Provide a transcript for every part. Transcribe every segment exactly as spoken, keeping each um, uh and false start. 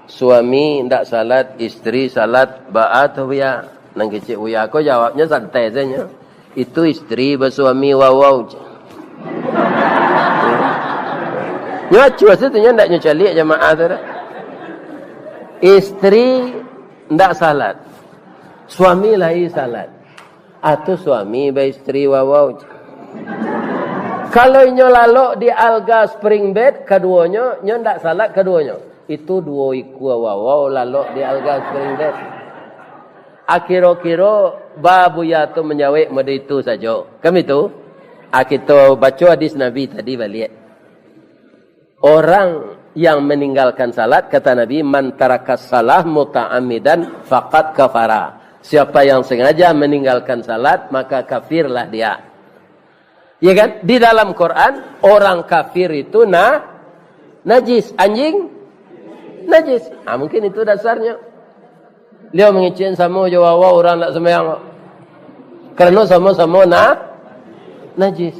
Suami ndak salat, istri salat, baa tu, Buya? Nan kecek Buya ko jawabnyo santai sajo. Itu istri basuami wawau, cek. Nyo acuah tu, nyo ndak nyo caliak jamaah tu dah. Istri ndak salat, suami lai salat. Atau suami baistri wawau. Kalau inyo lalok di alga spring bed, kaduonyo, nyo ndak salat kaduonyo. Itu duo ikua wawau lalok di alga spring bed. Akiro-kiro, ba Buya tu manjawek mode itu sajo. Kan itu? Ah, kito baco hadis Nabi tadi baliak. Orang yang meninggalkan salat, kata Nabi, "Man tarakas salah muta'ammidan faqad kafara." Siapa yang sengaja meninggalkan salat, maka kafirlah dia. Ya kan? Di dalam Quran, orang kafir itu na-, najis. Anjing najis. Ah, mungkin itu dasarnya. Liau mangecek samo jo wawau urang ndak sumbayang kok. Karano samo-samo na-, najis.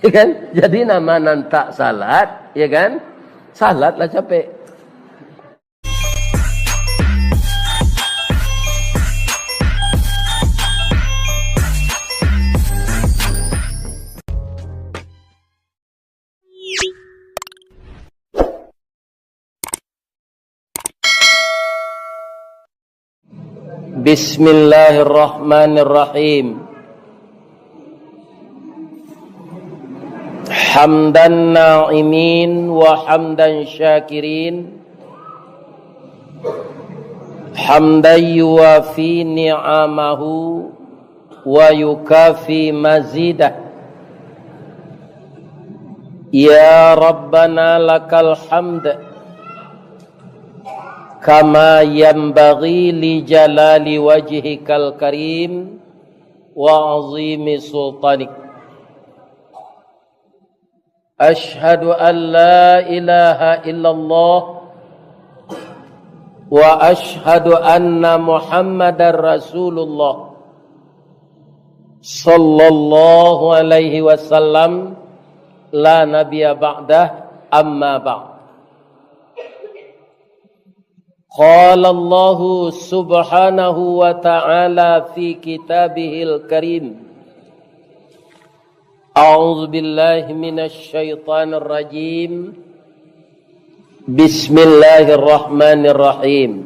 Ya kan? Jadi, nan ma nan tak salat, ya kan? Salatlah capek. Bismillahirrahmanirrahim. Hamdan na'imin wa hamdan syakirin. Hamdan yuwafi ni'amahu wa yukafi mazidah. Ya Rabbana lakal hamd, kama yanbaghi li jalali wajhikal karim wa azimi sultanik. Asyhadu an la ilaha illallah wa asyhadu anna Muhammadar Rasulullah, sallallahu alaihi wasallam, la nabiyya ba'dah, amma ba'd. Qala Allahu subhanahu wa ta'ala fi kitabihil karim. A'udzu billahi minasy syaithanir rajim. Bismillahirrahmanirrahim.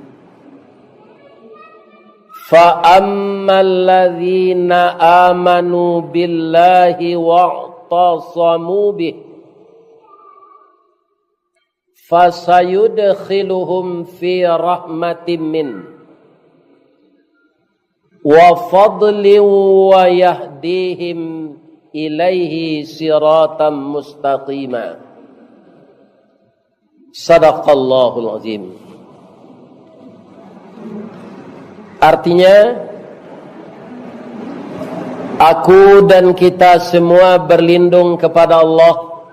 Fa ammal ladzina amanu billahi wa'tasamu bih, fasayudkhiluhum fi rahmatin min wa fadlin wa yahdihim ilaihi siratan mustaqima. Sadaqallahul azim. Artinya, aku dan kita semua berlindung kepada Allah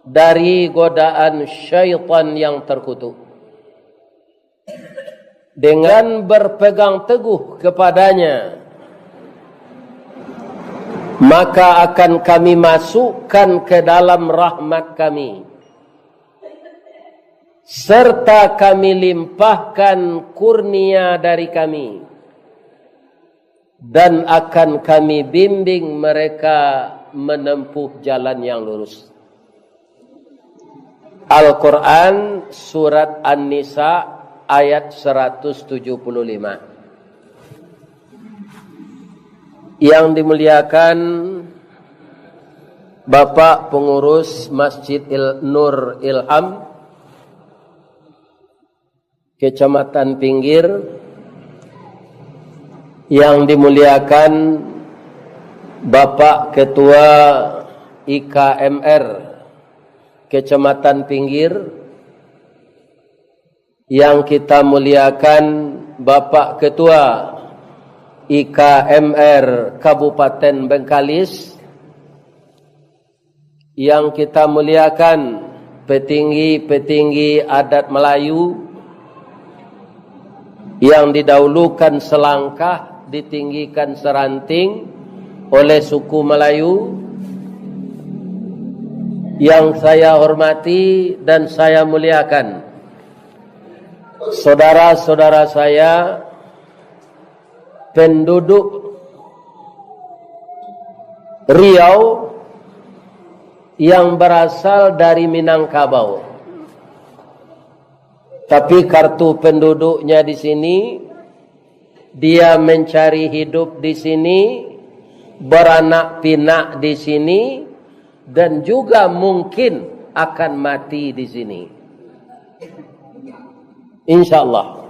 dari godaan syaitan yang terkutuk. Dengan berpegang teguh kepadanya, maka akan Kami masukkan ke dalam rahmat Kami, serta Kami limpahkan kurnia dari Kami, dan akan Kami bimbing mereka menempuh jalan yang lurus. Al-Quran, Surat An-Nisa, ayat seratus tujuh puluh lima. Yang dimuliakan Bapak Pengurus Masjid Il-, Nur Ilham, Kecamatan Pinggir, yang dimuliakan Bapak Ketua I K M R Kecamatan Pinggir, yang kita muliakan Bapak Ketua I K M R Kabupaten Bengkalis, yang kita muliakan petinggi-petinggi adat Melayu, yang didahulukan selangkah, ditinggikan seranting oleh suku Melayu, yang saya hormati dan saya muliakan Saudara-saudara saya, penduduk Riau yang berasal dari Minangkabau. Tapi kartu penduduknya di sini, dia mencari hidup di sini, beranak pinak di sini, dan juga mungkin akan mati di sini. Insya Allah.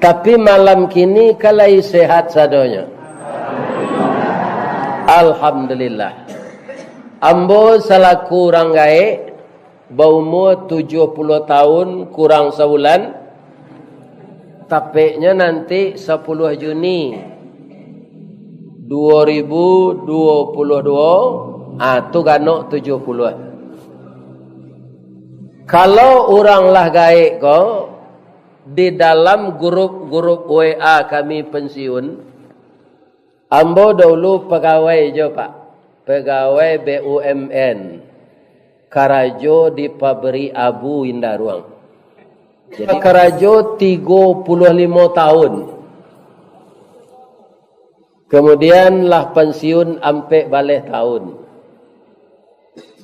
Tapi malam kini ka lai sehat sadonyo. Alhamdulillah. Ambo salaku urang gaek, baumua tujuah puluah tahun kurang sabulan, tapeknyo nanti sapuluah Juni dua ribu dua puluh dua, ah, tu ganok tujuah puluah. Kalau urang lah gaek ko, di dalam grup-grup W A kami pensiun, ambo dahulu pegawai jo, Pak. Pegawai B U M N. Karajo di pabrik abu Indaruang. Jadi, karajo tigo puluah limo tahun. Kemudian lah pensiun ampek baleh tahun.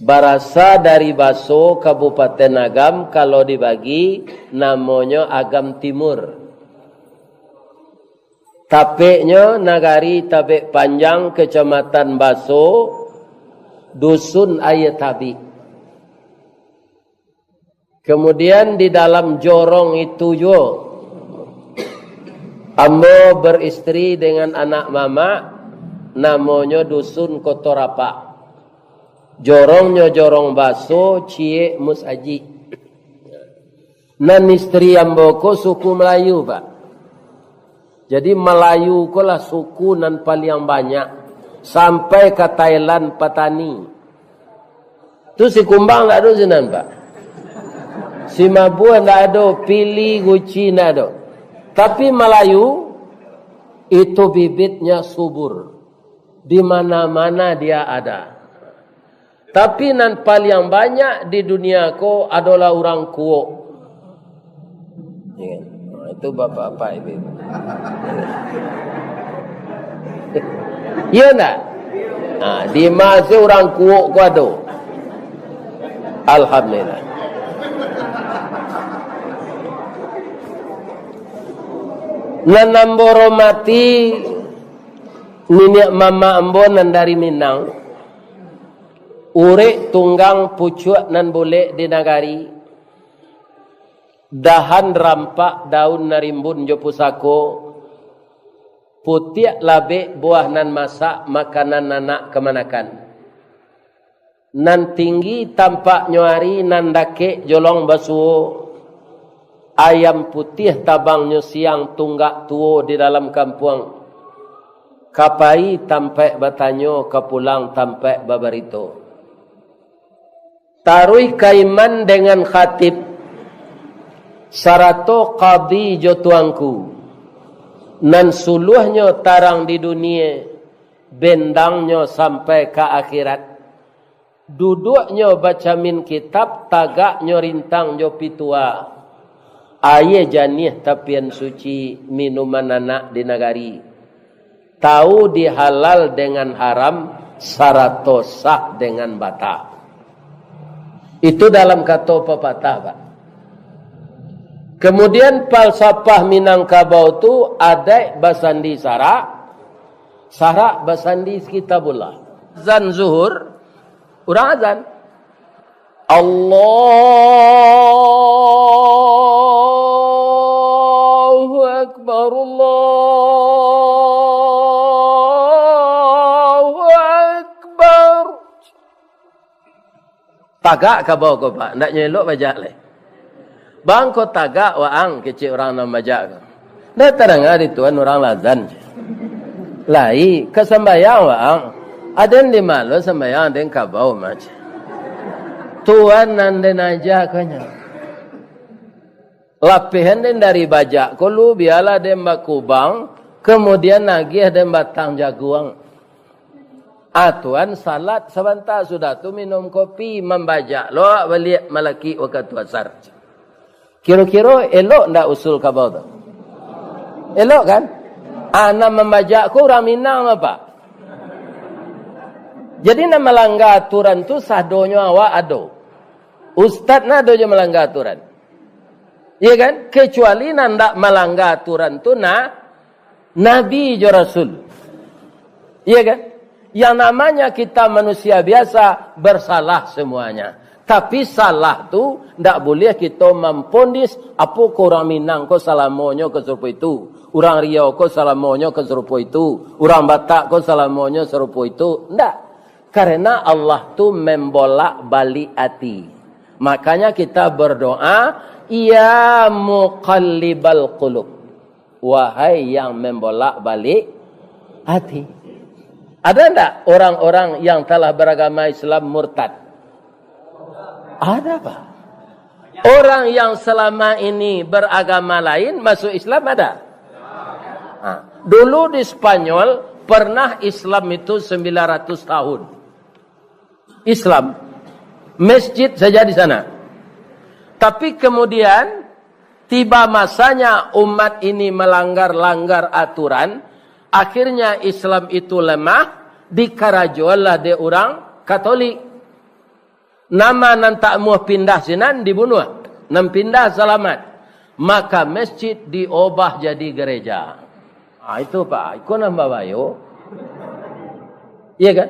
Barasa dari baso Kabupaten Agam, kalau dibagi, namonyo Agam Timur. Tapeknyo Nagari Tabek Panjang, Kecamatan Baso, Dusun Aia Tabik. Kemudian di dalam jorong itu juo, ambo beristri dengan anak mamak, namonyo Dusun Koto Rapak. Jorongnyo jorong baso, ciek musajik. Nan istri ambo ko suku Melayu, Pak. Jadi Melayu ko lah suku nan paliang banyak, sampai ka Thailand patani. Tu si kumbang ndak ado sinan, Pak. Si mabuah ndak ado, pili, guci ndak ado. Tapi Melayu itu bibitnya subur. Di mana-mana dia ada. Tapi nan paliang banyak di dunia ko adolah urang Kuok. Ya kan? Nah, itu bapak-bapak itu. Iya ndak? Nah, di ma se urang Kuok ko ado. Alhamdulillah. Nan ambo hormati, niniak mamak ambo nan dari Minang, urek tunggang pucuak nan bulek di nagari, dahan rampak daun nan rimbun jo pusako, putiak labek buah nan masak makanan anak kamanakan. Nan tinggi tampaknyo ari, nan dakek jolong basuo. Ayam putiah tabangnyo siang, tunggak tuo di dalam kampuang. Ka pai tampaik batanyo, ka pulang tampaik babarito. Taruih ka imam dengan khatib, sarato kadi jo tuanku. Nan suluahnyo tarang di dunie, bendangnyo sampai ka akhirat. Duduaknyo bacamin kitab, tagaknyo rintang jo pitua. Aia janiah tapian suci, minuman anak di nagari. Tahu di halal dengan haram, sarato sah dengan bata. Itu dalam kato papatah, Pak. Kemudian falsafah Minangkabau tu adaik basandi sarak, sarak basandi Kitabullah. Azan zuhur, urang azan. Allahu Akbar, Allahu Akbar. Tagak kabau ko, Pak. Ndak nyo elok bajak lai. Bang, ko tagak waang, kecek urang nan bajak ko. Ndak tadanga di tuan urang lah azan. Lai, ka sambayang waang. Aden di ma lo sambayang, aden kabau mah. Tuan nan den aja ko nyo. Lapehan den dari bajak ko lu, bialah den bakubang, kemudian agiah den batang jaguang. Ah, tuan salat sabanta, sudah tu minum kopi, mambajak lo baliak malakik wakatu asar. Kiro-kiro elok ndak usul kabau tu? Elok kan? Ah, nan mambajak ko urang Minang apa? Jadi nan malangga aturan tu sadonyo awak ado. Ustaz nan ado jo malangga aturan. Iya kan? Kecuali nan ndak malangga aturan tu na-, nabi jo rasul. Iya kan? Yang namanya kita manusia biasa, bersalah semuanya. Tapi salah tu ndak buliah kito mampondis, apo ko urang Minang ko salamonyo ka sarupo itu, urang Riau ko salamonyo ka sarupo itu, urang Batak ko salamonyo sarupo itu. Ndak. Karena Allah tu membolak-balik ati. Makanya kita berdoa, "Ya muqallibal qulub." Wahai yang membolak-balik hati. Ada ndak orang-orang yang telah beragama Islam murtad? Ada, Pak. Orang yang selama ini beragama lain masuk Islam ada? Ha. Dulu di Spanyol pernah Islam itu sembilan ratus tahun. Islam. Masjid saja di sana. Tapi kemudian, tiba masanya umat ini melanggar-langgar aturan, akhirnya Islam itu lemah, dikarajoanlah dek urang Katolik. Nama nan tak muah pindah sinan dibunuah, nan pindah salamat. Maka masjid diobah jadi gereja. Ah, itu, Pak, iko nan babayo. Iya kan?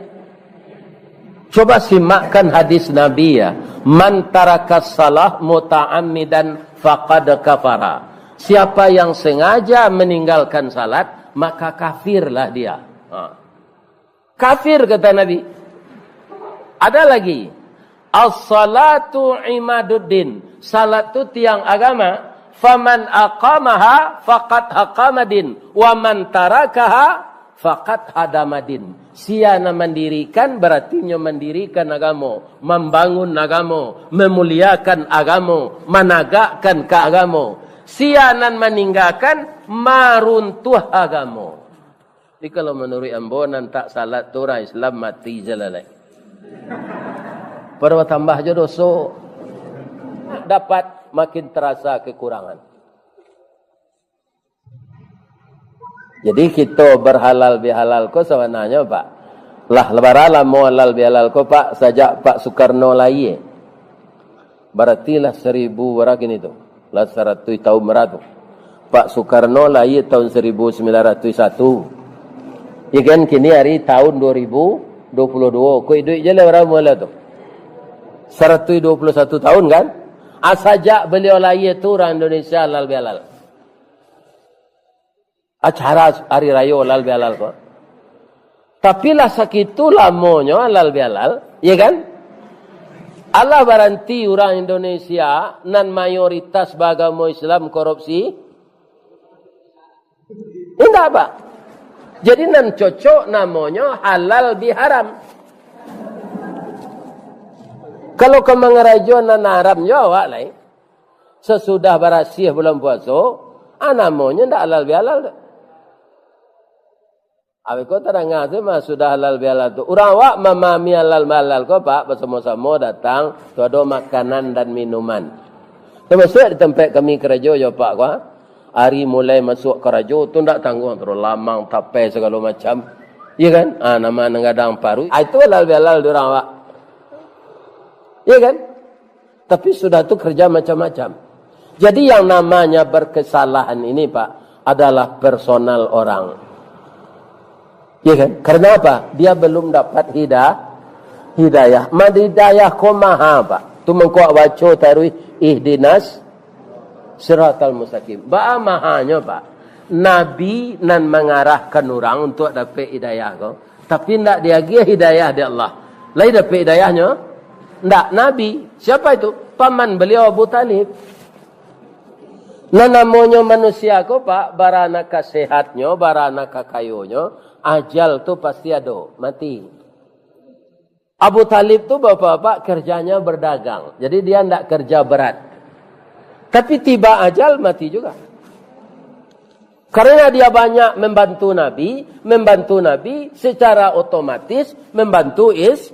Coba simakkan hadis Nabi ya, "Man taraka salah muta'ammidan faqad kafara." Siapa yang sengaja meninggalkan salat, maka kafirlah dia. Ha. Kafir, kata Nabi. Ada lagi, "As-salatu imaduddin." Salat tu tiang agama. "Faman aqamaha faqad aqamadin, wa man tarakaha faqad hadamadin." Sia nan mandirikan, berarti nyo mandirikan agamo, mambangun agamo, mamuliakan agamo, managakkan ka agamo. Sia nan maninggakan, maruntuah agamo. Jadi, kalau manuruik ambo, nan tak salat tu urang Islam mati se lah lai. Pado batambah jo doso. Dapat makin terasa kekurangan. Jadi, kito berhalal bihalal ko sabananyo, Pak. Lah, bara lamo halal bihalal ko, Pak, sajak Pak Sukarno lahia. Barati lah saribu bara kini tu. Lah saratuih taun bara tu. Pak Sukarno lahia taun saribu sambilan ratuih satu. Ya kan, kini ari taun dua ribu dua puluh dua. Ko iduik je lah urang mula tu. Saratuih dua puluh satu taun kan? Ah, sajak baliau lahia tu urang Indonesia halal bihalal. Acara hari rayo halal bihalal ko. Tapi lah sakitu lamonyo halal bihalal, ya kan? Alah baranti urang Indonesia nan mayoritas baagamo Islam korupsi? Indak, Pak. Jadi nan cocok namonyo halal biharam. Kalau ka mangarajo nan haram jo awak lai. Sasudah barasiah bulan puaso, ah, namonyo ndak halal bihalal tu. Abih ko tadanga tu mah sudah halal bihalal tu. Urang awak mamahami halal bihalal ko, Pak, basamo-samo datang, tu ado makanan dan minuman. Tamasuak di tampek kami karajo jo, Pak, ko, ah. Ari mulai masuak karajo tu ndak tangguang, tu lamang, tapeh, sagalo macam. Iya kan? Ah, nama nan gadang paruik. Ah, itu halal bihalal di urang awak. Iya kan? Tapi sudah tu kerja macam-macam. Jadi yang namanya berkesalahan ini, Pak, adalah personal orang. Ya kan? Karena apa? Dia belum dapat hida-, hidayah. Madidayah ko maha, Pak. Tu mangko baco taruih ihdinas siratal mustaqim. Baa mahanyo, Pak? Nabi nan mangarahkan urang untuk dapat hidayah ko. Tapi ndak diagiah hidayah dek Allah. Lai dapek hidayahnyo? Ndak, Nabi. Siapa itu? Paman beliau Abu Talib. Nah, namonyo manusia ko, Pak, bara nan ka sehatnyo, bara nan ka kayonyo, ajal tu pasti ado, mati. Abu Talib tu, Bapak-bapak, kerjanya berdagang. Jadi, dia ndak kerja berat. Tapi tiba ajal, mati juga. Karena dia banyak membantu Nabi, membantu Nabi secara otomatis membantu is-,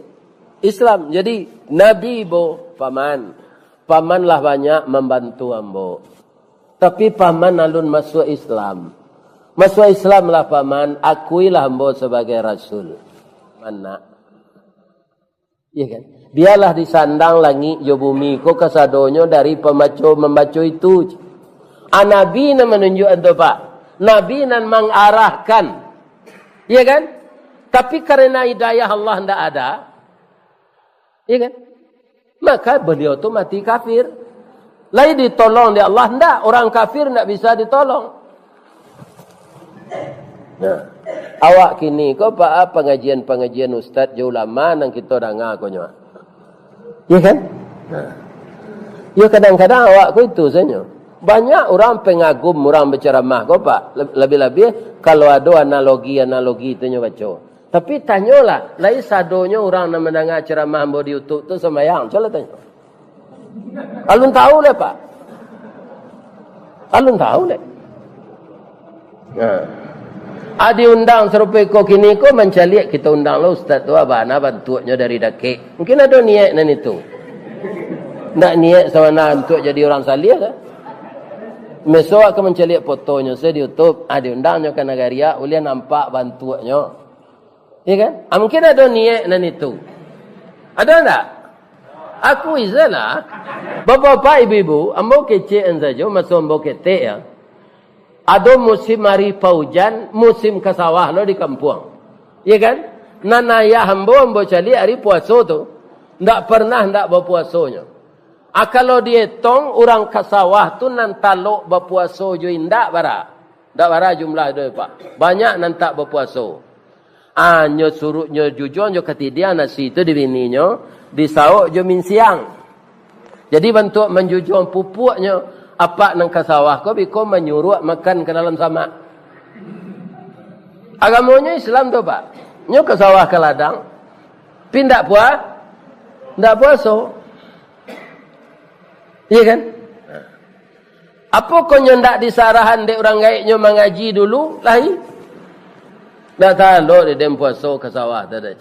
Islam. Jadi, Nabi bo paman, Paman lah banyak mambantu ambo. Tapi paman alun masuak Islam. Masuak Islamlah paman, akuilah ambo sabagai rasul. Mana? Iya kan? Bialah disandang langik jo bumi ko kasadonyo dari pambaco mambaco itu. Ah, Nabi nan manunjuakan tu, Pak. Nabi nan mangarahkan. Iya kan? Tapi karena hidayah Allah ndak ada, iya kan? Maka beliau tu mati kafir. Lai ditolong dek Allah? Ndak. Orang kafir ndak bisa ditolong. Nah, awak kini ko, Pak, ah, pangajian-pangajian ustaz jo ulama nan kito danga ko nyo. Iya kan? Nah. Ya, kadang-kadang awak ko itu sajo. Banyak urang pengagum urang bacaramah ko, Pak. Leb-, labiah-labiah kalau ado analogi-analogi tu nyo baco. Tapi tanyolah, lai sadonyo urang nan mandanga caramah ambo di YouTube tu sumbayang? Cubolah tanyo. Alun tahu lai, Pak. Alun tahu lai. Nah. Ah, diundang sarupo iko kini ko mancaliak, kito undang lo ustaz tu, ah, bana bantuaknyo dari dakek. Mungkin ado niaik nan itu. Ndak niaik sabana untuak jadi urang saleh kan? Meso ka mancaliak fotonyo se di YouTube, ah, diundangnyo ka nagari, ah, ulih nampak bantuaknyo. Iya kan? Ah, mungkin ado niaik nan itu. Ado ndak? Aku izalah. Bapak-bapak, ibu-ibu, ambo kecek an sajo, maso ambo ketek ya. Ado musim ari paujan, musim ka sawah lo di kampuang. Iya kan? Nan ayah ambo, ambo caliak ari puaso tu. Ndak pernah ndak bapuasonyo. Ah, kalau dietong, urang ka sawah tu nan talok bapuaso jo indak bara? Ndak bara jumlah tu, Pak. Banyak nan tak bapuaso. Ah, nyo suruah nyo jujuang jo katidiang nasi tu di bininyo, disaok jo minsiang. Jadi bantuak manjujuang pupuaknyo, apak nan ka sawah ko biko manyuruak makan ka dalam samak. Agamonyo Islam tu, Pak. Nyo ka sawah ka ladang, pi ndak pua-, ndak puaso. Iya kan? Apo ko nyo ndak disarahan dek urang gaeknyo mangaji dulu, lai? Ndak talok dek den puaso ka sawah tu dah.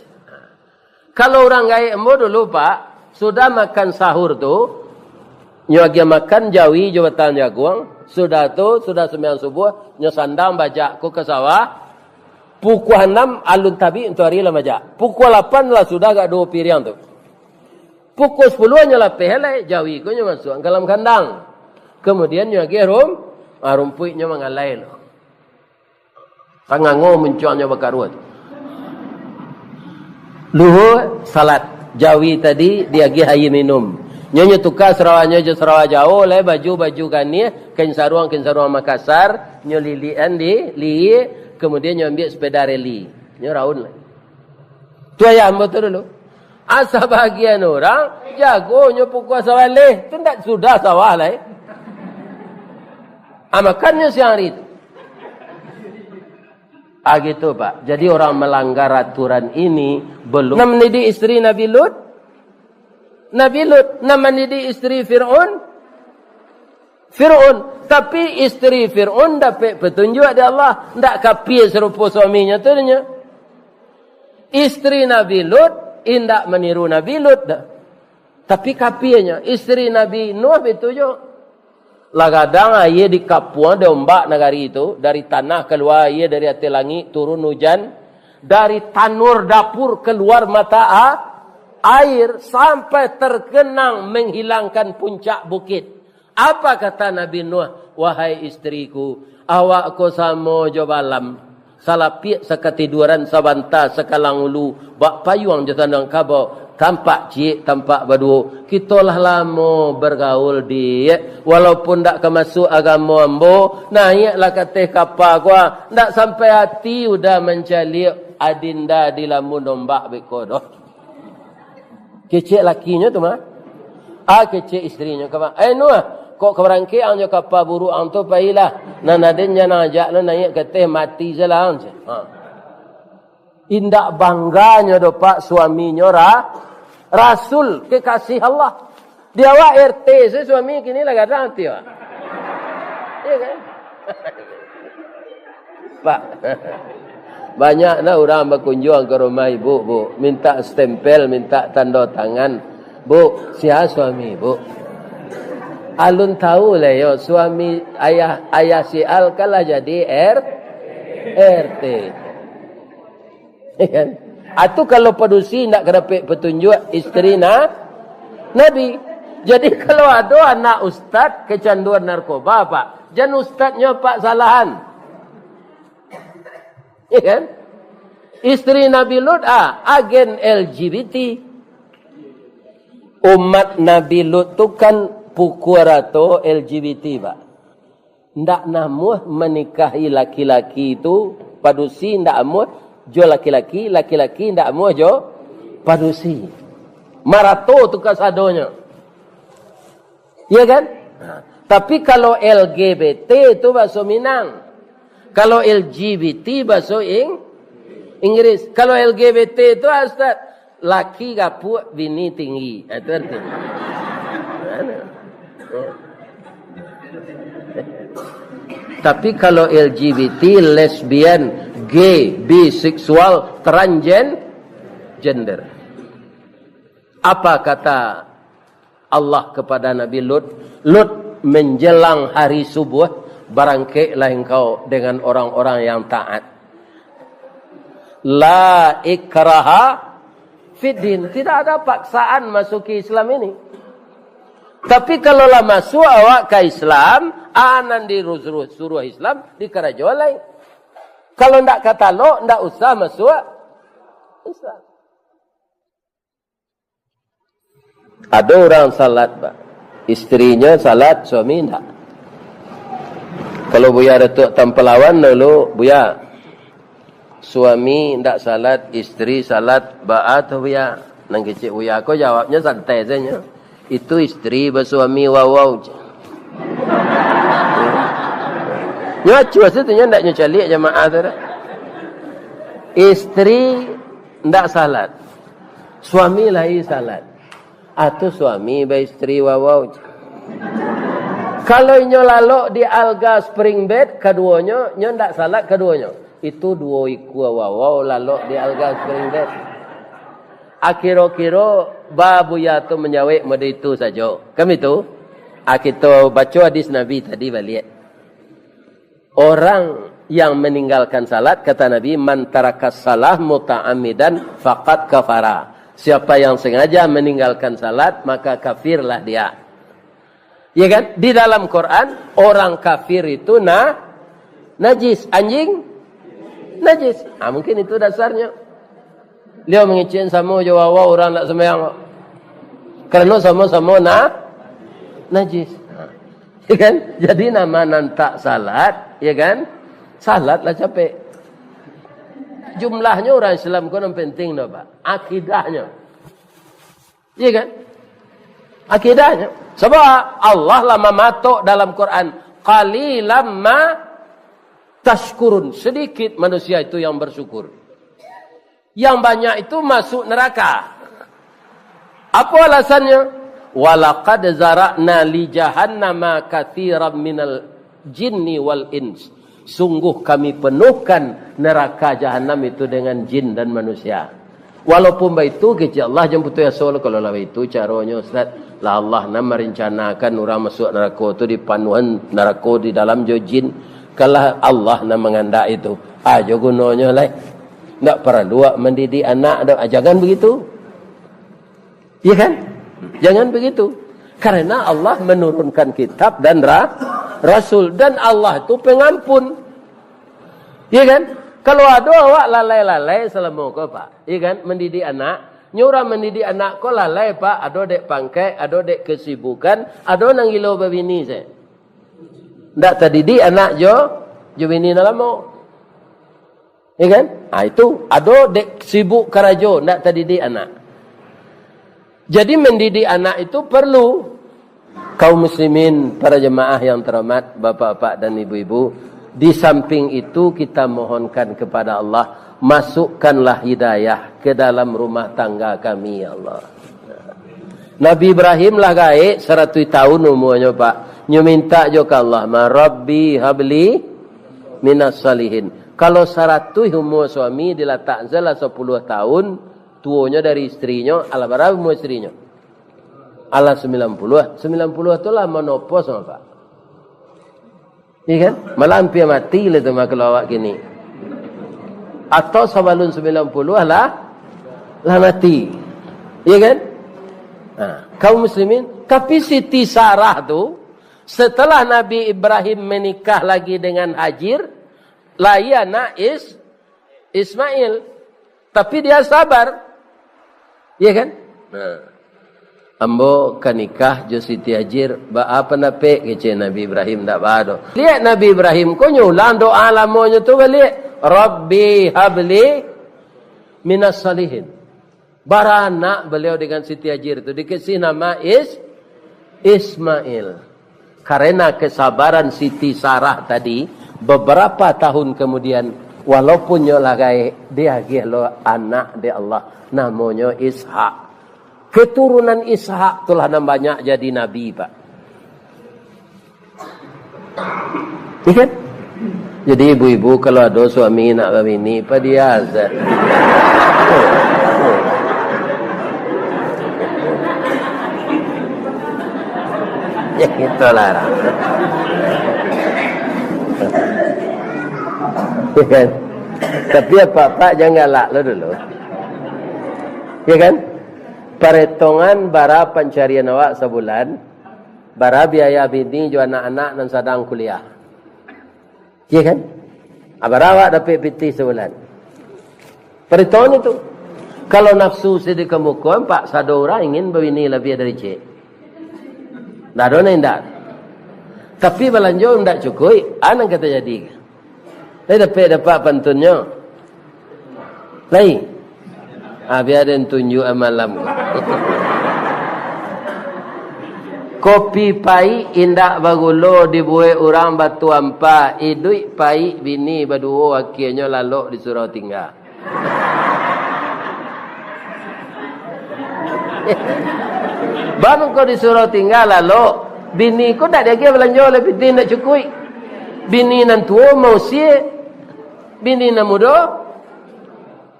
Kalau urang gaek ambo dulu, Pak, sudah makan sahur tu, nyo agiah makan jawi jo batang jaguang, sudah tu, sudah sumbayang subuah, nyo sandang bajak ko ka sawah, pukua anam alun tabik matahari lah majak. Pukua lapan lah sudah agak duo piriang tu. Pukua sapuluah nyo lapeh lai, jawi ko nyo masuak ka dalam kandang. Kamudian nyo agiah rum-, ah, rumpuiknyo mangalai lo. Tangango muncuangnyo bakaruah tu. Luhua, salat. Jawi tadi diagiah aia minum. Nyo, nyo tuka sarawanyo jo sarawa jauah lai, baju, baju ganiah, kain saruang, kain saruang Makassar, nyo lilikan di lihia, kamudian nyo ambiak sapeda reli. Nyo raun lai. Tu ayah ambo tu dulu. Ah, sabagian urang jagonyo pukua sabaleh, tu ndak sudah sawah lai. Ah, makannyo siang ari tu. Ah, gitu, Pak. Jadi orang melanggar aturan ini belum. Nan mandidik isteri Nabi Lut? Nabi Lut. Nan mandidik isteri Fir'aun? Fir'aun. Tapi isteri Fir'aun dapek petunjuk dari Allah. Ndak kapia sarupo suaminyo tu nyo. Isteri Nabi Lut indak maniru Nabi Lut doh. Tapi kapianyo, isteri Nabi Nuh baitu juo. Lah gadang aia dikapuang dek ombak nagari tu, dari tanah kalua aia, dari ateh langik turun ujan, dari tanur dapur kalua mata a-, air, sampai tergenang menghilangkan puncak bukit. Apa kata Nabi Nuh, "Wahai istriku, awak ko samo jo Balaam, salapiak sakatiduaran sabanta sakalang ulu, bak payuang jo tanduang kabau, tampak ciek, tampak baduo. Kito lah lamo bagaul, Diak. Walaupun ndak ka masuak agamo ambo, naiaklah ka ateh kapa ko, ah. Ndak sampai ati uda mancaliak adinda dilamun ombak beko doh." Kecek lakinyo tu mah. Ah, kecek istrinyo ka, "Eh, Nuh, kok ka barangkek ang jo kapa buruak ang tu, pailah. Nan aden jan ang ajak lo naiak ka ateh, mati se lah ang," cek. Ha. Indak bangganyo doh, Pak, suaminyo ra-, rasul, kekasih Allah. Di awak R T se suami kini lah gadang ati, Pak. Iya kan? Pak, banyak nah urang bakunjuang ka rumah ibu, Bu. Minta stempel, minta tando tangan. "Bu, sia suami, Bu?" Alun tahu lah yo, suami ayah, ayah si Al kan lah jadi R-, R T. Ya kan? Atu kalau padusi ndak kadapek petunjuk isteri na-, Nabi. Jadi kalau ado anak ustad kecanduan narkoba, Pak, jan ustadnyo, Pak, salahan. Ya kan? Isteri Nabi Lut, ah, agen L G B T. Umat Nabi Lut tu kan pukua rato L G B T, Pak. Ndak namuah manikahi laki-laki tu, padusi ndak amuah jo laki-laki, laki-laki ndak amuah jo padusi. Marato tu kasadonyo. Ya kan? Nah, tapi kalau L G B T tu bahaso Minang. Kalau L G B T bahaso Ing-, Inggris. Kalau L G B T tu, Ustaz, laki gapuak, bini tinggi. Ah, itu artinya. Mana? Tapi kalau L G B T, lesbian, gay, biseksual, transgen-, gender. Apa kata Allah kepada Nabi Lut, "Lut, menjelang hari subuh, barangkeklah engkau dengan orang-orang yang taat." La ikraha fiddin. Tidak ada paksaan masuki Islam ini. Tapi kalau lah masuk awak ka Islam, anan di suruh, suruh Islam, dikarajo lai. Kalau ndak ka talok, ndak usah masuk Islam. Ado urang salat, Pak. Isterinyo salat, suami indak. Kalau Buya Datuk Tampalawan dulu, Buya, suami indak salat, isteri salat, baa tu, Buya? Nan kecek Buya ko jawabnyo santai sajo. Itu isteri basuami wawau, cek. Nyo acuah tu, nyo ndak nyo caliak jamaah tu dah. Isteri ndak salat. Suami lai salat. Atu suami baisteri wawau. Kalau inyo lalok di alga spring bed, kaduonyo, nyo ndak salat kaduonyo. Itu duo ikua wawau lalok di alga spring bed. Akiro-kiro ba Buya tu manjawek mode itu sajo. Kan itu? Ah, kito baco hadis Nabi tadi baliak. Orang yang meninggalkan salat, kata Nabi, "Man tarakas salah muta'ammidan faqad kafara." Siapa yang sengaja meninggalkan salat, maka kafirlah dia. Ya kan? Di dalam Quran, orang kafir itu na-, najis. Anjing, najis. Ah, mungkin itu dasarnya. Liau mangecek samo jo wawau urang ndak sumbayang kok. Karano samo-samo na-, najis. Ya kan? Jadi, nan ma nan tak salat, ya kan? Salatlah capek. Jumlahnyo urang Islam ko nan penting do, Pak. Akidahnyo. Ya kan? Akidahnyo. Sabab Allah lah mamatok dalam Quran, "Qalilam ma tashkurun." Sedikit manusia itu yang bersyukur. Yang banyak itu masuk neraka. Apa alasannyo? "Walaqad zara'na li jahannama katsiran minal jinni wal ins." Sungguh Kami penuhkan neraka Jahanam itu dengan jin dan manusia. Walaupun baitu, kecek Allah, jan putuih aso lah. Kalau lah baitu caronyo, Ustaz, lah Allah nan marencanakan urang masuak narako tu, dipanuahan narako di dalam jo jin. Kalau Allah nan mangandak itu, ajo gunonyo lai. Ndak paralu awak mandidik anak do. Ah, jangan begitu. Iya kan? Jangan begitu. Karena Allah menurunkan kitab dan ra-, rasul. Dan Allah tu pengampun. Iya kan? Kalau ado awak lalai-lalai salamo ko, Pak. Iya kan? Mandidik anak. Nyo urang mandidik anak ko lalai, Pak. Ado dek pangkek, ado dek kesibukan, ado nan gilo babini se. Ndak tadidik anak jo, jo bini nan lamo. Ya kan? Ah, itu ado dek sibuk karajo, ndak tadidik anak. Jadi, mendidik anak itu perlu. Kaum muslimin, para jemaah yang terhormat, bapak-bapak dan ibu-ibu, di samping itu kita mohonkan kepada Allah, masukkanlah hidayah ke dalam rumah tangga kami, ya Allah. Nabi Ibrahim lah gaek saratuih tahun umuanyo, Pak. Nyo mintak jo ka Allah, "Ma Rabbi habli minas salihin." Kalau saratuih umua suami dilatak salah sapuluah tahun, tuonyo dari isterinyo, alah bara umua isterinyo? Alah sambilan puluah, sambilan puluah tu lah menopause, Pak. Iya kan? Malah ampia mati lah tu mah kalau awak kini. Atau sabalun sambilan puluah lah, lah mati. Iya kan? Nah, kaum muslimin, tapi Siti Sarah tu, setelah Nabi Ibrahim menikah lagi dengan Hajir, lahir anak Is-, Ismail. Tapi dia sabar. Iya kan? Nah. "Ambo ka nikah jo Siti Hajir, baa pandapek?" kecek Nabi Ibrahim, "Ndak baa doh." Liek Nabi Ibrahim ko nyulang doa lamonyo tu baliak. "Rabbi habli minas salihin." Baranak beliau dengan Siti Hajir tu, dikasih nama Is-, Ismail. Karena kesabaran Siti Sarah tadi, beberapa tahun kemudian, walaupun nyo lah gaek, diagiah lo anak dek Allah, namonyo Ishak. Keturunan Ishak tu lah nan banyak jadi nabi, Pak. Iya kan? Jadi ibu-ibu kalau ado suami nak babini, padiah sajo. Ya, itulah. Ya kan? Tapi apak-apak jan galak lo dulu. Ya kan? Paretongan bara pancarian awak sabulan, bara biaya bini jo anak-anak nan sadang kuliah. Iya kan? Ah, bara awak dapek pitih sabulan. Paretongan itu. Kalau nafsu sadekamuko, Pak, sado urang ingin babini labiah dari ciek. Ndak ado nan indak. Tapi balanjo indak cukuik, a nan ka tajadi. Lai dapek-dapek pantunnyo. Lai. Ah, bia den tunjuak malam ko. Kopi paik indak bagulo dibuek urang Batu Ampa, iduik paik bini baduo, akienyo lalok di surau tingga. Baa mangko di surau tingga lalok, bini ko ndak diagiah balanjo lai, pitih ndak cukuik. Bini nan tuo mausie, bini nan mudo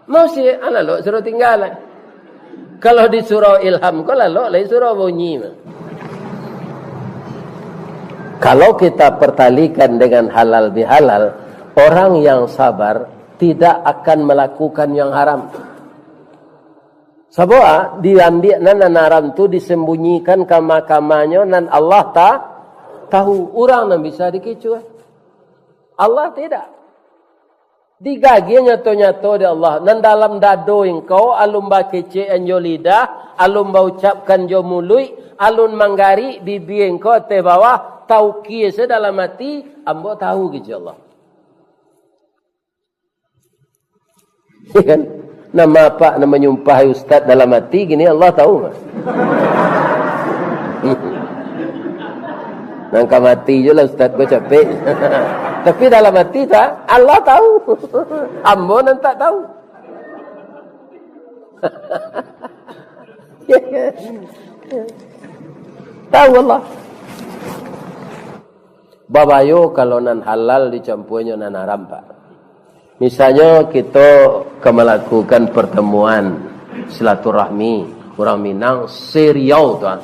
mausie, ah, lalok surau tingga lai. Kalau di surau Ilham ko lalok lai surau Bunyi mah. Kalau kita pertalikan dengan halal bihalal, orang yang sabar tidak akan melakukan yang haram. Sabab, ah, diambiak nan, nan haram tu disembunyikan kama-kamanyo, nan Allah ta-, tahu. Urang nan bisa dikicuah. Allah tidak. Digagiah nyato-nyato dek Allah. Nan dalam dado engkau, alun bakecek jo lidah, alun baucapkan jo muluik, alun manggarik bibia engkau ateh bawah, taukia se dalam ati, ambo tahu, kecek Allah. Iya kan? Nama apak nan manyumpahi ustaz dalam ati, kini Allah tahu mah. Nan ka mati juo lah ustaz ko capek. Tapi dalam ati tak, Allah tahu. Ambo nan tak tahu. Tahu Allah. Babayo kalau nan halal dicampuanyo nan haram, Pak. Misalnyo, kito ka malakukan partamuan silaturahmi urang Minang se-Riau tu, ah.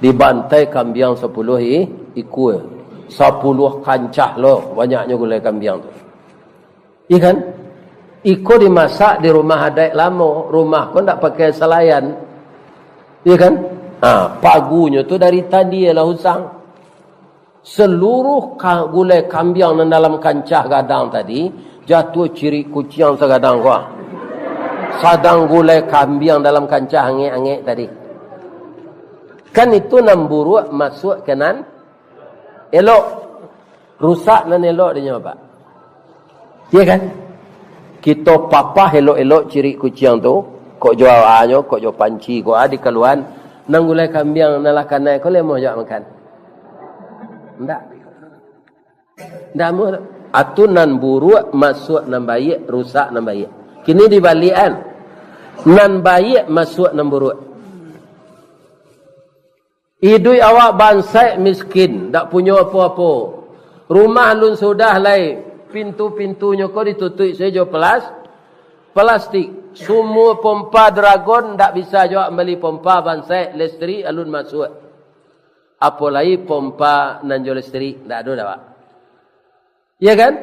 Dibantai kambiang sapuluah i-, ikua. Sapuluah kancah lo banyaknyo gulai kambiang tu. Iya kan? Iko dimasak di rumah adaik lamo, rumah ko ndak pakai salayan. Iya kan? Ha, pagunyo tu dari tadi lah usang. Saluruah ka-, gulai kambiang nan dalam kancah gadang tadi, jatuah cirik kuciang sagadang ko. Sadang gulai kambiang dalam kancah angek-angek tadi. Kan itu nan buruak masuak ka nan elok. Rusak nan elok dinyo, Pak. Iya kan? Kito papah elok-elok cirik kuciang tu, kok jo awanyo, kok jo panci, kok a dikaluan, nan gulai kambiang nan lah kanai ko lai amuah jo awak makan? Ndak. Ndak amuah doh. Atu nan buruak masuak nan baiak, rusak nan baiak. Kini dibaliakan. Nan baiak masuak nan buruak. Iduik awak bansaik miskin, dak punyo apo-apo. Rumah alun sudah lai, pintu-pintunyo ko ditutuik sajo jo pelas-, Plastik, sumua pompa Dragon, ndak bisa jo awak mambali pompa bansaik listrik alun masuak. Apo lai pompa nan jo listrik, ndak ado doh awak. Iya kan?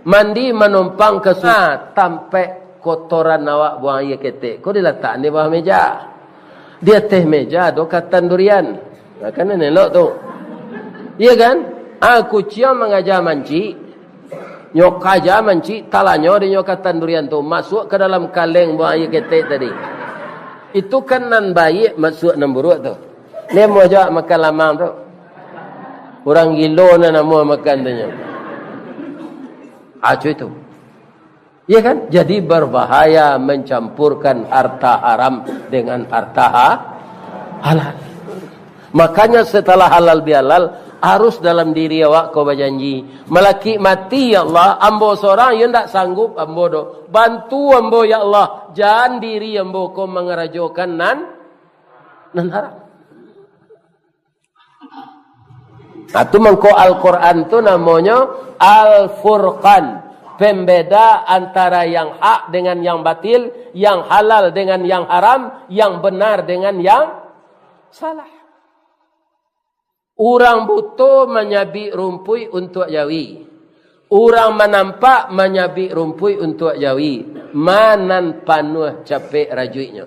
Mandi manompang ka sungai, tampek kotoran awak buang aia ketek ko dilatak di bawah meja. Di ateh meja ado katan durian. Nah, kan elok tu. Iya kan? Ah, kuciang mangaja mancik. Nyo kaja mancik, talanyo dek nyo katan durian tu, masuak ka dalam kaleng buang aia ketek tadi. Itu kan nan baiak, masuak nan buruak tu. Lai amuah jo makan lamang tu. Urang gilo nan amuah makan tu nyo. Acuh itu. Iya kan? Jadi berbahaya mencampurkan harta haram dengan harta ha-, halal. Makanya setelah halal bihalal, harus dalam diri awak ko bajanji, "Malakik mati, ya Allah, ambo sorang yo ndak sanggup ambo doh. Bantu ambo, ya Allah, jan diri ambo ko mangarajokan nan, nan haram." Nah, tu mangko Al-Quran tu namonyo Al-Furqan, pembeda antara yang hak dengan yang batil, yang halal dengan yang haram, yang benar dengan yang salah. Urang buto manyabik rumpuik untuak jawi. Urang manampak manyabik rumpuik untuak jawi. Ma nan panuah capek rajuiknyo?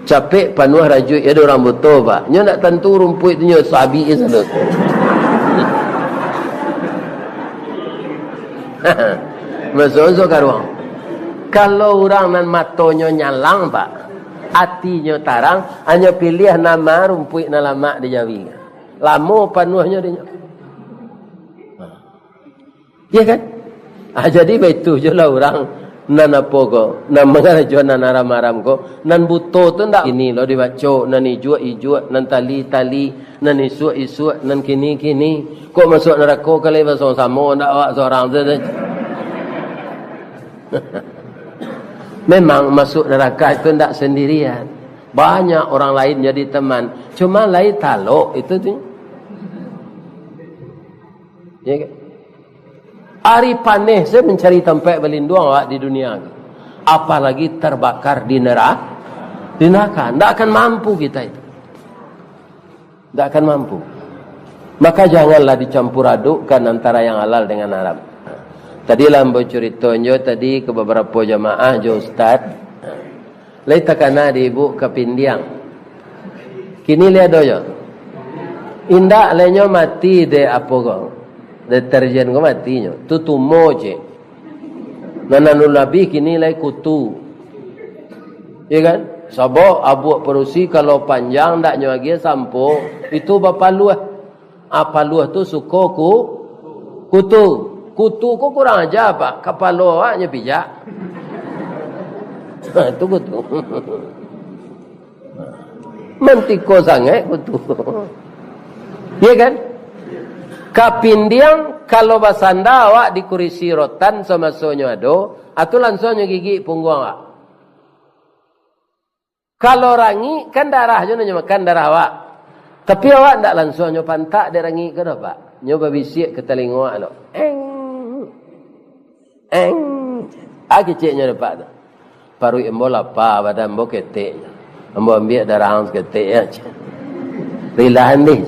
Capek panuah rajuik, ya, dek urang buto, Pak. Nyo ndak tantu rumpuik tu nyo sabik je sado. Masuk-masuk ka ruang. Kalau urang nan matonyo nyalang, Pak, atinyo tarang, hanyo piliah nan ma rumpuik nan lamak di jawi. Lamo panuahnyo dinyo. Iya kan? Ah, jadi baitu jo lah urang nan apo ko, nan mangarajo nan haram-haram ko, nan buto tu ndak ini lo dibaco, nan ijuak-ijuak, nan tali-tali, nan isuak-isuak, nan kini-kini. Kok masuak narako kali basamo-samo, ndak awak sorang tu. Memang masuak narako tu ndak sendirian. Banyak orang lain jadi teman. Cuma lai talok itu tu. Ya kan? Ari paneh sajo mancari tampek balinduang awak di dunia ko. Apalagi terbakar di nera-, di neraka. Ndak akan mampu kita itu. Ndak akan mampu. Maka janganlah dicampur adukkan antara yang halal dengan haram. Tadi lah ambo curito nyo tadi ka babarapo jamaah jo ustaz. Lai takana di ibu kapindiang. Kini lai ado nyo? Indak lai, nyo mati dek apo ko? Deterjen ko mati nyo. Tu tumo ciek. Nan anu labiah kini lai kutu. Iya kan? Sabab abuak padusi kalau panjang ndak nyo agiah sampo, itu bapaluah. Ah, paluah tu suko ku-, kutu. Kutu ko kurang aja, Pak. Kapalo awak nyo pijak. Ha, tu kutu. Mantiko sangaik kutu. Iya kan? Kapindiang, kalau basanda awak di kurisi rotan samasonyo ado, atu lansuang nyo gigik pungguang awak. Kalau rangik, kan darah jo nan nyo makan, darah awak. Tapi awak ndak lansuang nyo pantak dek rangik ko doh, Pak. Nyo babisiak ka talingo awak lo. Eng. Eng. Ah, keceknyo dek Pak tu. Paruik ambo lapa, badan ambo ketek. Ambo ambiak darah ang saketek, ya. Rilahan deh.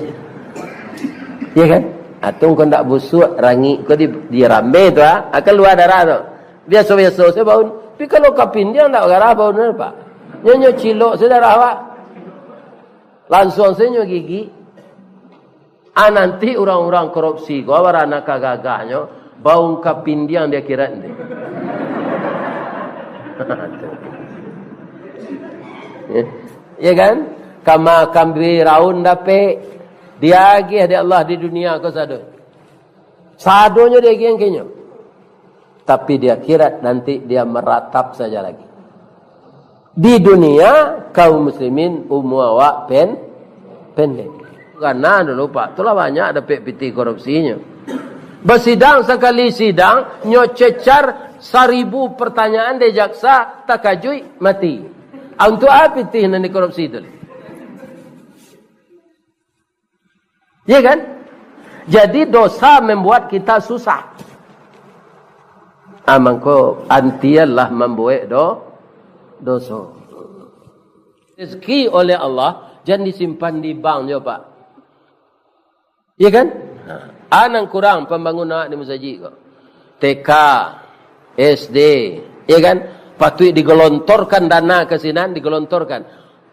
Iya kan? Atung ko ndak busuak, rangik ko di, di rambe tu, ah. Akan lua darah tu. Biaso-biaso sajo baun. Tapi kalau kapindiang ndak garah baun, Pak. Nyo, nyo cilok sajo darah, Pak. Lansuang sajo nyo gigik. Ah, nanti urang-urang korupsi ko, barana ka gagahnyo, baun kapindiang di akhirat nanti. Ya. Ya kan? Kama kambing raun dapek, diagiah dek Allah di dunia ko sado. Sadonyo diagiah ka inyo. Tapi di akhirat nanti dia meratap saja lagi. Di dunia, kaum muslimin, umua awak pen-, pendek. Karena dulu, Pak, tu lah banyak dapek pitih korupsinyo. Basidang sakali sidang, nyo cecar saribu pertanyaan dek jaksa, takajuik, mati. Ah, untuak apo pitih nan dikorupsi tu? Iya kan? Jadi dosa membuat kita susah. Ah, mangko antianlah mambuek do-, doso. Rezeki oleh Allah, jan disimpan di bank jo, Pak. Iya kan? Ah, nan kurang pambangunan di masajik ko. T K, S D, iya kan? Patuik digelontorkan dana ka sinan, digelontorkan.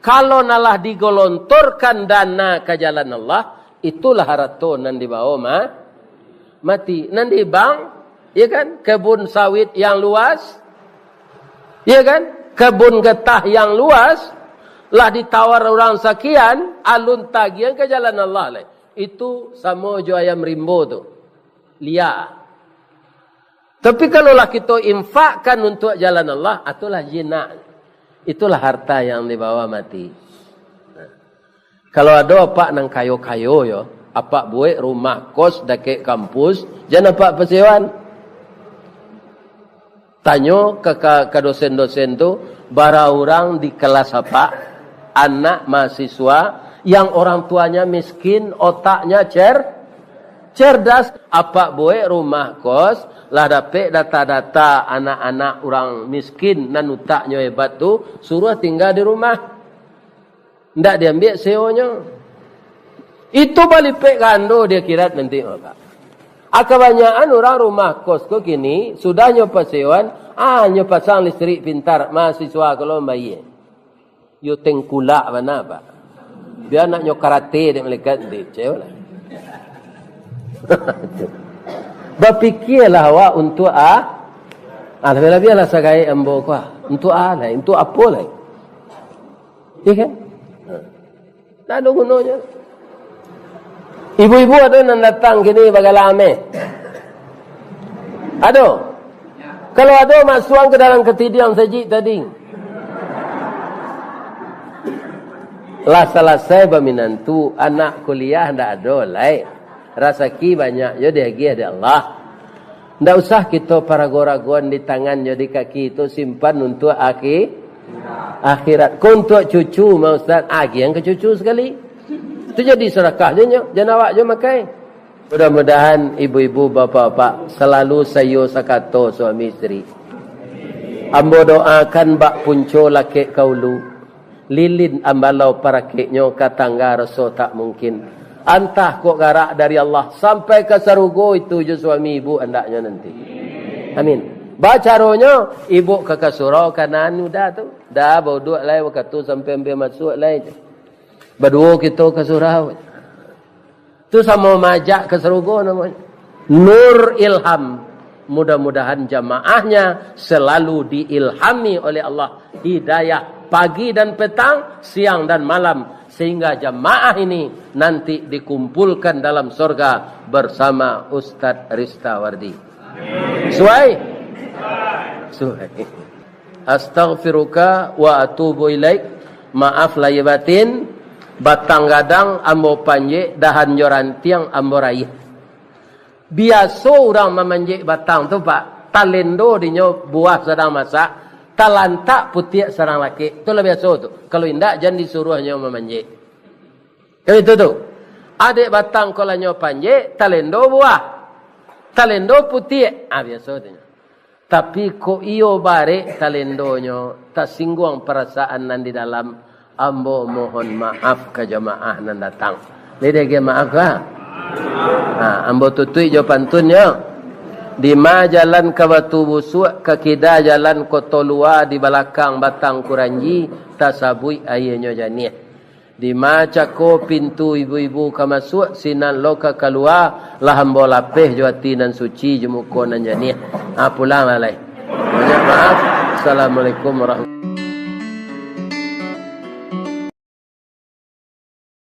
Kalau nan lah digelontorkan dana ka jalan Allah, itulah harato nan dibawa ma-, mati. Nan di bank, iya kan? Kebun sawit yang luas, iya kan? Kebun getah yang luas, lah ditawar urang sakian, alun tagiah ka jalan Allah lai. Itu samo jo ayam rimbo tu. Lia. Tapi kalau lah kito infakkan untuak jalan Allah, itulah jinak. Itulah harta yang dibawa mati. Kalau ado apak nan kayo-kayo yo, apak buek rumah kos dakek kampus, jan apak pasewan. Tanyo ka, ka, ka dosen-dosen tu, bara urang di kelas apak, anak mahasiswa, yang orang tuanya miskin, otaknya cer-, cerdas, apak buek rumah kos, lah dapek data-data anak-anak urang miskin nan utaknyo hebat tu, suruah tingga di rumah. Ndak diambiak sewonyo. Itu balipek gando di akhirat nanti, maka. Ah, kabanyakan urang rumah kos ko kini, sudah nyo pasewan, ah, nyo pasang listrik pintar, mahasiswa kalau mambayia. Yo tengkulak bana, Pak. Bia nak nyo karate dek malaikat nanti, cewek lah. Bapikialah awak untuak a-, ah, labiah-labiahlah sagaek ambo ko, ah. Untuak a lai, untuak apo lai? Iya kan? Ndak ado gunonyo. Ibu-ibu ado nan datang kini bagalah ameh? Ado? Kalau ado, masuak ka dalam katidiang sajik tadi. Lah salasai baminantu, anak kuliah ndak ado lai. Rasaki banyak jo diagiah dek Allah. Ndak usah kito parago-ragoan di tangan jo di kaki tu, simpan untuak aki-, akhirat. Ko untuak cucu mah, Ustaz, agiahan ka cucu sakali. Tu jadi sadakah jo nyo, jan awak jo makai. Mudah-mudahan ibu-ibu, bapak-bapak, salalu saiyo sakato suami isteri. Ambo doakan bak punco lakek ka ulu. Lilin ambalau parakeknyo ka tangga raso tak mungkin. Antah kok garak dari Allah, sampai ka sarugo itu jo suami ibu andaknyo nanti. Amin. Bacaronyo, ibu ka, ka surau ka nan udah tu. Dah bauduak lai wakatu sampai ambil masuk lai. Baduo kito ka surau. Tu samo maajak ka sarugo namonyo. Nur ilham. Mudah-mudahan jamaahnya selalu diilhami oleh Allah, hidayah pagi dan petang, siang dan malam, sehingga jamaah ini nanti dikumpulkan dalam sorga bersama Ustadz Ristawardi. Suai? Suai. Astaghfiruka wa atubu ilaik. Maaf lahia batin, batang gadang ambo panjek, dahan jo rantiang ambo raiah. Biaso urang mamanjek batang tu, Pak, talendo dinyo buah sadang masak, talantak putiak sadang lakek. Tu lah biaso tu. Kalau indak, jan disuruah nyo mamanjek. Kan itu tu. Adek batang ko lah nyo panjek, talendo buah. Talendo putiak. Ah, biaso tu nyo. Tapi kok iyo barek talendonyo, tasingguang parasaan nan di dalam, ambo mohon maaf ka jamaah nan datang. Jadi, agiah maaf lah. Ha, ambo tutuik jo pantunnyo. Dima jalan ka Batu Busuak, ka kida jalan Koto Lua, di balakang Batang Kuranji, tasabuik aianyo janiah. Dima cako pintu ibu-ibu ka masuak, sinan lo ka kalua, lah ambo lapeh jo ati nan suci, jo muko nan janiah. Ha, pulang lah lai. Banyak maaf. Assalamualaikum warahmatullahi